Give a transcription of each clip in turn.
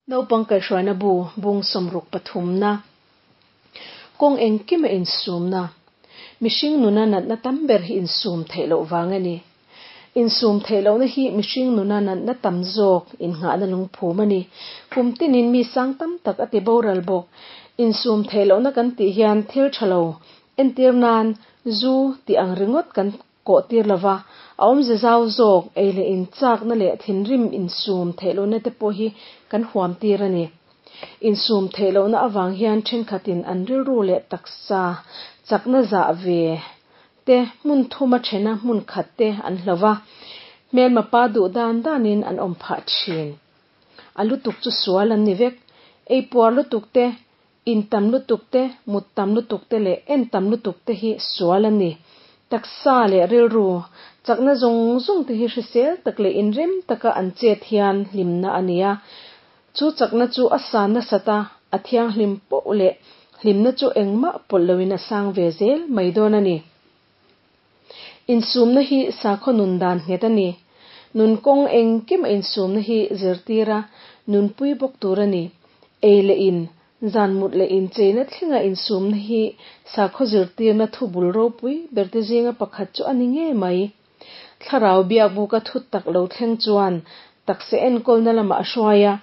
Naupang kaihhruaina bu bung 60 pathumna kawng engkima insumna mihring nuna natna tam ber hi insum theih loh vang a ni. Insum theih lohna hi mihring nuna natna tam zawk innghahna lungphum a ni. Kum tinin mi sang tam tak a ti boral bawk. Insum theih lohna kan tih hian thil tha lo entir nan zu tih ang ringawt kan kawh tir lova, a awmze zau zawk ei leh in chakna leh thinrim insum theih lohna te pawh hi kan huam tir a ni. Insum theih lohna avang hian thenkhatin an rilru leh taksa chakna zah ve te hmun thuma thena hmun khat te an hlo va, hmelma pa duh dan danin an awm phah thin. A lutuk chu sual an ni vek. Ei puar lutuk te, in tam lutuk te, mut tam lutuk te leh en tam lutuk te hi sual an ni. Taksa leh rilru chakna zawng zawng te hi hrisel tak leh inrem taka an chet hian hlimna a ni a. Chu chakna chu a san nasat a, a thianghlim poh leh hlimna chu engmah pawlh loin a sang ve zel mai dawn a ni. Insumna hi sakhaw nun dan nghet a ni. Nun kawng engkim a insumna hi zirtir a, nunpui bawk tur a ni. Ei leh in, zan mut leh incheina thlenga insumna hi sakhaw zirtirna thu bul ropui berte zinga pakhat chu a ni ngei mai. Thlarau biakbuka thu tak lo thleng chuan taksa enkawlna lamah a hruai a,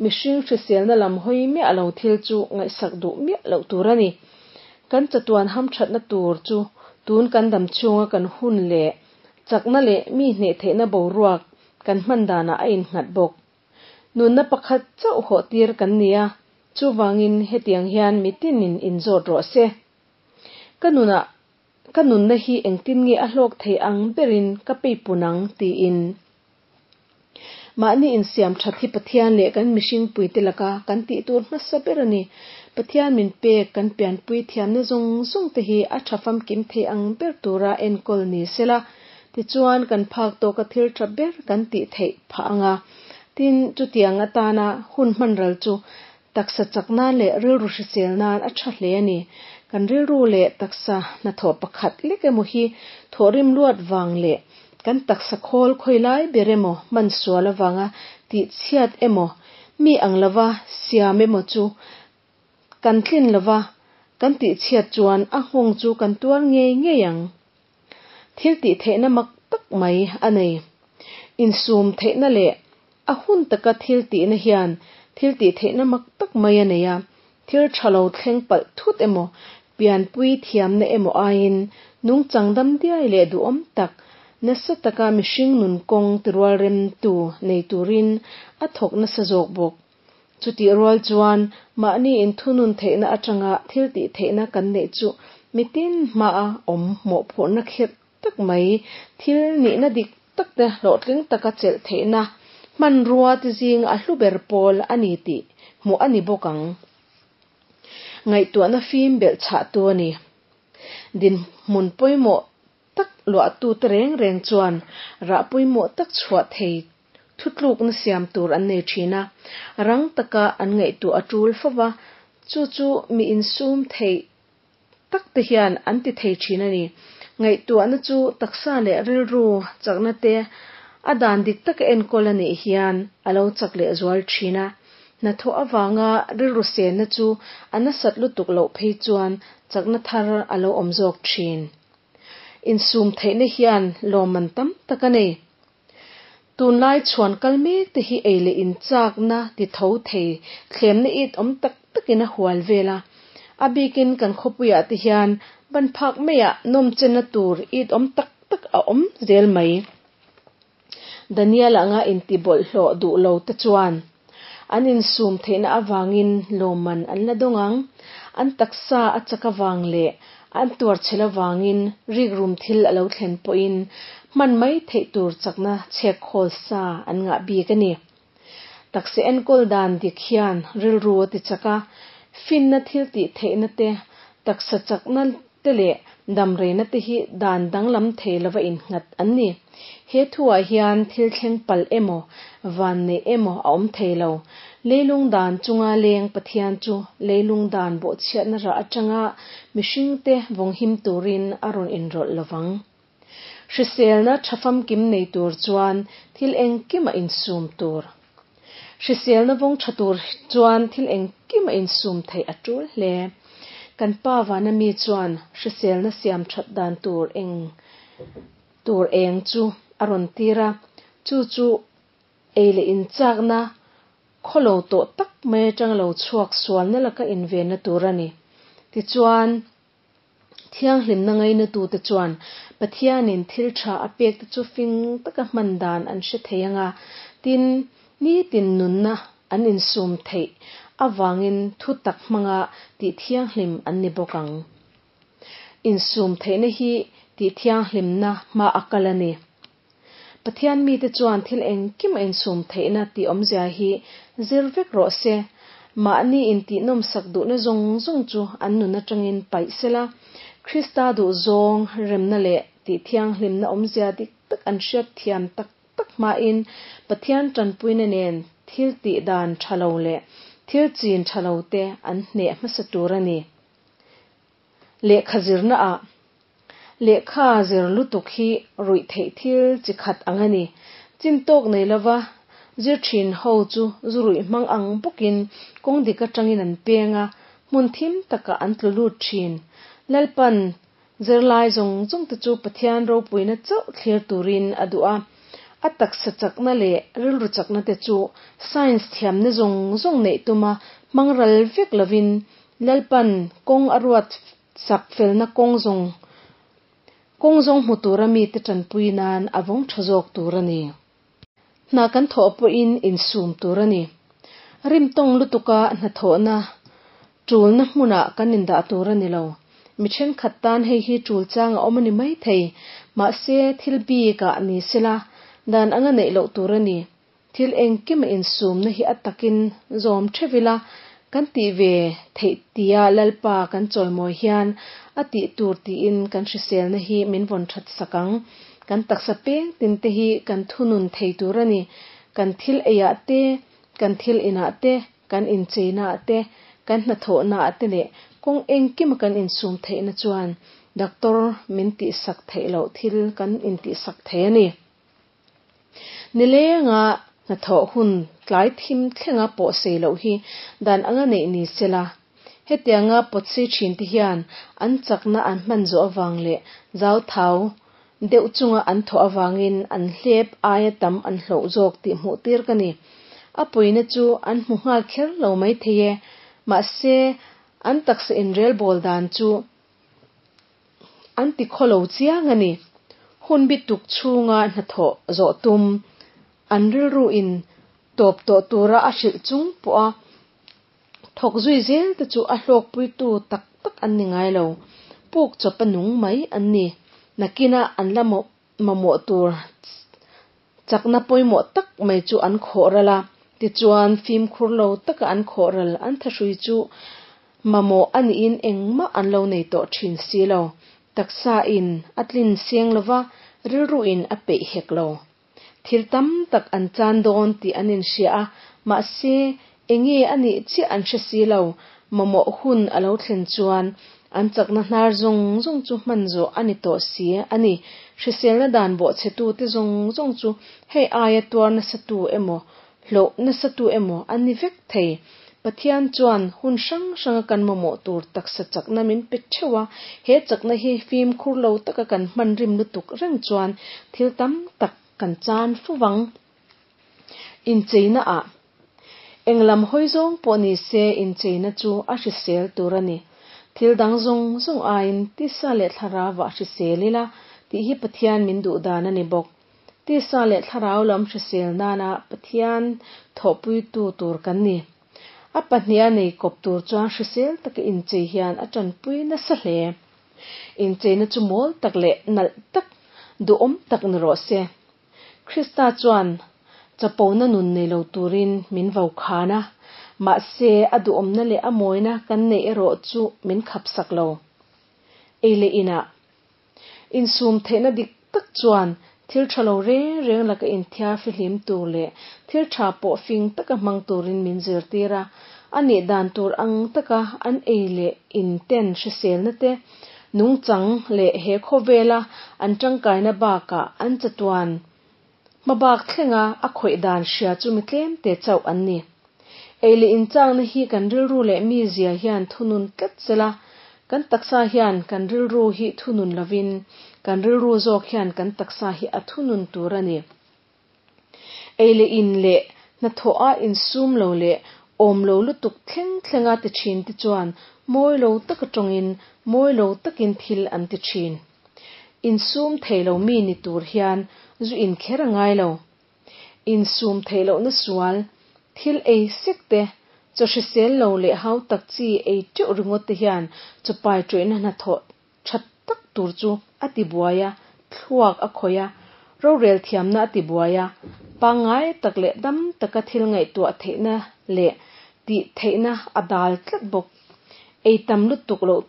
mihring hriselna lam hawi miah lo thil chu ngaihsak duh miah loh tur a ni. Kan chatuan hamthatna tur chu tun kan dam chhunga kan hun leh chakna leh mi hneh theihna boruak kan hman danah a innghat bawk. Nunna pakhat chauh hawh tir kan ni a, chuvangin hetiang hian mitinin inzawt rawh se. Ka nunah Ka nunna hi engtin nge a hlawk thei ang berin ka peipun ang? tiin. Mahni insiam that hi Pathian leh kan mihring puite laka kan tih tur hmasa ber a ni. Pathian min pek kan pianpui thiamna zawng zawng te hi a tha famkim thei ang ber tura enkawl ni sela, tichuan kan phak tawka thil tha ber kan tih theih phah ang a. Tin, chutiang atana hun hman ral chu Taksa chak nan leh rilru hrisel nan a tha hle a ni. Kan rilru leh taksa hnathawh pakhat lek emaw hi thawhrim luat vang leh kan taksa khawl khawi lai ber emaw hman sual avanga tih chhiat emaw, mi ang lova siam emaw chu kan tlin lova kan tih chhiat chuan a nghawng chu kan tuar ngei ngei ang. Thil tih theihna mak tak mai a nei. Insum theihna leh a hun taka thil tihna hian thil tih theihna mak tak mai a nei a, thil tha lo thleng palh thut emaw, pianpui thiamna emaw aiin nungchang dam diai leh duhawm tak, nasa taka mihring nun kawng tirual remtu nei turin a thawk nasa zawk bawk. Chutih rual chuan mahni inthunun theihna atanga thil tih theihna kan neih chu mitin hmaa awm mawhphurhna khirh tak mai, thil nihna dik tak te hlawhtling taka chelh theihna hmanrua te zing a hlu ber pawl a ni tih hmuh a ni bawk ang. Ngaihtuahna fim belh chhahtu a ni. Dinhmun pawimawh tak luahtute reng reng chuan rah pawimawh tak chhuah thei thutlukna siam tur an nei thin a, rang taka an ngaihtuah a tul fo va, chu chu mi insum theih tak te hian an ti thei thin a ni. Ngaihtuahna chu taksa leh rilru chakna te a dan dik taka enkawl a nih hian a lo chak leh zual thin a. Hnathawh avanga rilru senna chu a nasat lutuk loh phei chuan chakna thar a lo awm zawk thin. Insum theihna hian lawmman tam tak a nei. Tunlai chhuan kal mek te hi ei leh inchakna ti tho thei thlemna it awm tak takin a hual vel a. A bikin kan khawpuiah te hian ban phak maiah nawmchenna tur it awm tak tak a awm zel mai. Daniel anga inti bawlhhlawh duh lo te chuan an insum theihna avangin lawmman an la dawng ang. An taksa a chak avang leh an tuarchhel avangin rikrum thil a lo thlen pawhin hman mai theih tur chakna chhek khawl sa an ngah bik a ni. Taksa enkawl dan dik hian rilru a ti chak a, finna thil tih theihna te, taksa chakna te leh damreina te hi dan danglam thei lova innghat an ni. He thuah hian thil thleng palh emaw, vanneih emaw a awm thei lo. Leilung dan chunga leng Pathian chu leilung dan bawhchhiatna rah atanga mihringte vawnghim turin a rawn inrawlh lovang. Hriselna tha famkim nei tur chuan thil engkim a insum tur. Hriselna vawng tha tur chuan thil engkim a insum theih a tul hle. Kan Pa vana mi chuan hriselna siam that dan tur eng tur eng chu a rawn tir a, chu chu ei leh inchakna khawlo tawh tak mai atanga lo chhuak sualna laka invenna tur a ni. Tichuan, Thianghlimna ngainatute chuan Pathianin thil tha a pekte chu fing taka hman dan an hre thei ang a, tin, nitin nunna an insum theih avangin thu tak hmanga tih thianghlim an ni bawk ang. Insum theihna hi tih thianghlimna hma a kal a ni. Pathian mite chuan thil engkim a insum theihna tih awmzia hi zir vek rawh se. Mahni intihnawmsak duhna zawng zawng chu an nun atangin paih sela, Krista duhzawng remna leh tih thianghlimna awmzia dik tak an hriat thiam tak tak hmain Pathian tanpuina nen thil tih dan tha lo leh thil chin tha lo te an hneh hmasa tur a ni. Lehkha zirna ah Lehkha zir lutuk hi ruih theih thil chi khat ang a ni. Chin tawk nei lova zir thin ho chu zu ruih hmang ang bawkin kawng dik atangin an peng a, hmun thim takah an tlu lut thin. Lalpan zirlai zawng zawng te chu Pathian ropuina chauh thlir turin a duh a. A taksa chakna leh rilru chakna te chu science thiamna zawng zawng neih tuma hmang ral vek lovin Lalpan kawng a ruat sak felna kawng zawng kawng zawng hmu tura mite tanpui nan a vawng tha zawk tur a ni. Hna kan thawh pawhin insum tur a ni. Rimtawng lutuka hnathawhna tulna hmunah kan indah tur a ni lo. Mi thenkhat tan hei hi tul chang a awm a ni mai thei. Mahse, thil bikah ni sela, dan anga neih loh tur a ni. Thil engkim a insumna hi a takin zawm theuh ila, kan tih ve theih tia Lalpa kan chawimawi hian a tih tur tiin kan hriselna hi min vawn that sak ang. Kan taksa peng tin te hi kan thunun thei tur a ni. Kan thil eiah te, kan thil inah te, kan incheinaah te, kan hnathawhnaah te leh kawng engkima kan insum theihna chuan doctor min tihsak theih loh thil kan intihsak thei a ni. Nilenga hnathawh hun tlai thim thlenga pawh sei loh hi dan anga neih ni sela, hetianga pawtsei thin te hian an chakna an hman zawh avang leh zauthau deuh chunga an thawh avangin an hlep aia tam an hloh zawk tih hmuh tir ka ni. A puina chu an hmu nghal kher lo maithei e, mahse an taksa inrelbawl dan chu An ti khaw lo chiang a ni. Hun bi tuk chhunga hnathawh zawh tum, an rilru in tawp tawh tura a hrilh chung pawha thawk zui zel te chu a hlawkpuitu tak tak an ni ngai lo. Puk chawpa nung mai an ni. Nakina an la mamawh tur chakna pawimawh tak mai chu an khawh ral a, tichuan fimkhur lo taka an khawh ral an thahrui chu mamawh a niin engmah an lo nei tawh thin si lo. Taksa in a tlin seng lova, rilru in a peih hek lo. Thil tam tak an chan dawn tih an inhria a, mahse enge a nih chiah an hre si lo, mamawh hun a lo thlen chuan an chakna hnar zawng zawng chu hman zawh a ni tawh si a ni. Hriselna dan bawhchhetute zawng zawng chu hei aia tuar nasatu emaw, hlauh nasatu emaw an ni vek thei. Pathian chuan hun hrang hranga kan mamawh tur taksa chakna min pe theuh a, he chakna hi fimkhur lo taka kan hman rim lutuk reng chuan thil tam tak kan chan fu vang. Incheina ah Eng lam hawi zawng pawh ni se incheina chu a hrisel tur a ni. Thil dang zawng zawng aiin tisa leh thlarau ah hrisel ila tih hi Pathian min duh dan a ni bawk. Tisa leh thlarau lam hrisel nana Pathian thawhpuitu tur kan ni. A pahniha nei kawp tur chuan hrisel taka inchei hian a tanpui nasa hle. Incheina chu mawl tak leh nalh tak, duhawm tak ni rawh se. Krista chuan chapona nun nei lo turin min vo khan a, mahse a duhawmna leh a mawina kan neih erawh chu min khapsak lo. Ei leh inah Insum theihna dik tak chuan thil tha lo reng reng laka inthiar fihlim tur leh thil tha pawh fing taka hmang turin min zirtir a, a nih dan tur ang taka an ei leh in ten hriselna te, nungchang leh he khawvela an tangkaina bakah an chatuan. Hmabak thlenga a khawih dan hria chu mi tlem te chauh an ni. Ei leh inchangna hi kan rilru leh mizia hian thunun tlat sela, kan taksa hian kan rilru hi thunun lovin kan rilru zawk hian kan taksa hi a thunun tur a ni. Ei leh in leh hnathawha insum lo leh awm lo lutuk thleng thlenga ti thin te chuan mawi lo taka tawngin mawi lo takin thil an ti thin. Insum thei lo mi ni tur hian zu in kher a ngai lo. Insum theih lohna sual, thil ei sek te, chaw hrisel lo leh hau tak chi ei teuh ringawt te hian chaw pai tawihna hnathawh tha tak tur chu a ti buai a, thluak a khawih a, rorel thiamna a ti buai a, pangngai tak leh dam taka thil ngaihtuah theihna leh tih theihna a dal tlat bawk. Ei tam lutuk loh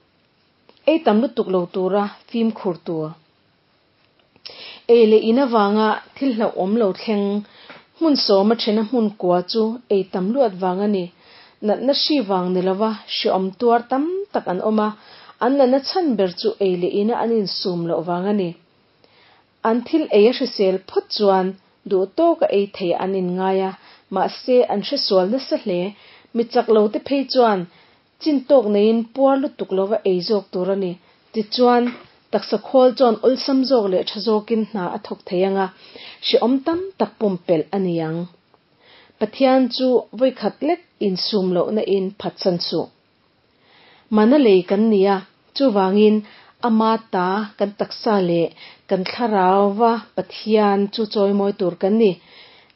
ei tam lutuk lo tura fimkhur tur. Ei leh in avanga thil hlauhawm lo thleng hmun sawma thena hmun kua chu ei tam luat vang a ni. Natna hri vang ni lova hreawm tuar tam tak an awm a, an natna chhan ber chu ei leh ina an insum loh vang a ni. An thil ei a hrisel phawt chuan duh tawka ei thei an inngai a, mahse an hresual nasa hle. Mi chak lo te phei chuan Chin tawk neiin puar lutuk lova ei zawk tur a ni. Tichuan, taksa khawl chuan awlsam zawk leh tha zawkin hna a thawk thei ang a, hrehawm tam tak pumpelh a ni ang. Pathian chu vawikhat lek insum lohna in phatsan suh. Mana lei kan ni a, chuvangin ama ta kan taksa leh kan thlarauva Pathian chu chawimawi tur kan ni.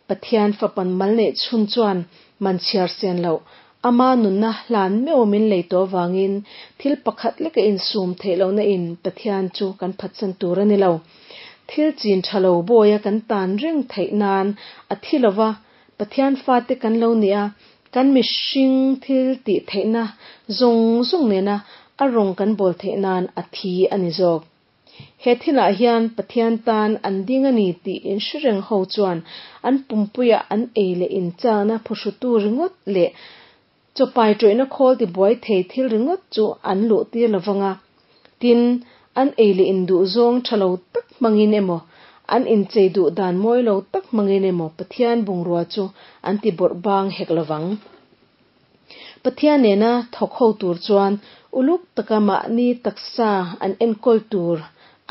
Pathian fapan mal neih chhun chuan man chhiar sen loh Ama nunna hlan meuh min lei tawh avangin thil pakhat leka insum theih lohna in Pathian chu kan phatsan tur a ni lo. Thil chin tha lo bawia kan tan reng theih nan a thi lova, Pathian fate kan lo nih a, kan mihring thil tih theihna zawng zawng nena a rawng kan bawl theih nan a thi a ni zawk. He thilah hian Pathian tan an ding a ni tih inhre reng ho chuan an pumpuiah an ei leh inchana phuhrutu ringawt leh chawpai tawihna khawl tibuai thei thil ringawt chu an luh tir lo vang a. Tin, an ei leh induh zawng tha lo tak hmangin emaw, an inchei duh dan mawi lo tak hmangin emaw Pathian bungrua chu an ti bawrh bang hek lo vang. Pathian nena thawk ho tur chuan uluk taka mahni taksa an enkawl tur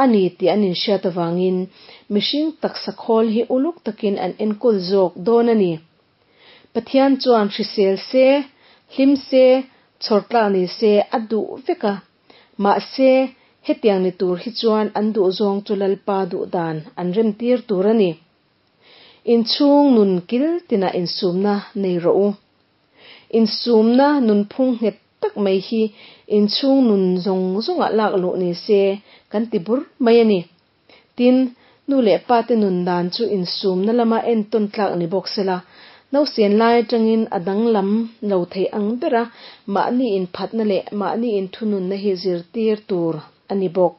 a ni tih an inhriat avangin mihring taksa khawl hi uluk takin an enkawl zawk dawn a ni. Pathian chuan hrisel se, hlim se, chhawrtlak ni se a duh vek a. Mahse, hetiang ni tur hi chuan an duhzawng chu Lalpa duhdan an remtir tur a ni. Inchhung nun kil tinah insumna nei rawh u. Insumna nunphung nghet tak mai hi inchhung nun zawng zawngah lak luh ni se kan ti bur mai a ni. Tin, nu leh pa te nun dan chu insumna lama entawn tlak ni bawk sela, nausen lai atangin a danglam lo thei ang bera mahni inphatna leh mahni inthununna hi zirtir tur a ni bawk.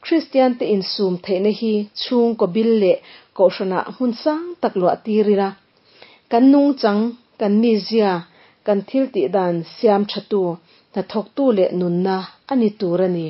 Kristiante insum theihna hi chhungkaw bil leh kohhranah hmun sang tak luah tir ila, kan nungchang, kan mizia, kan thil tih dan siam thatu, hnathawktu leh nunna a ni tur a ni.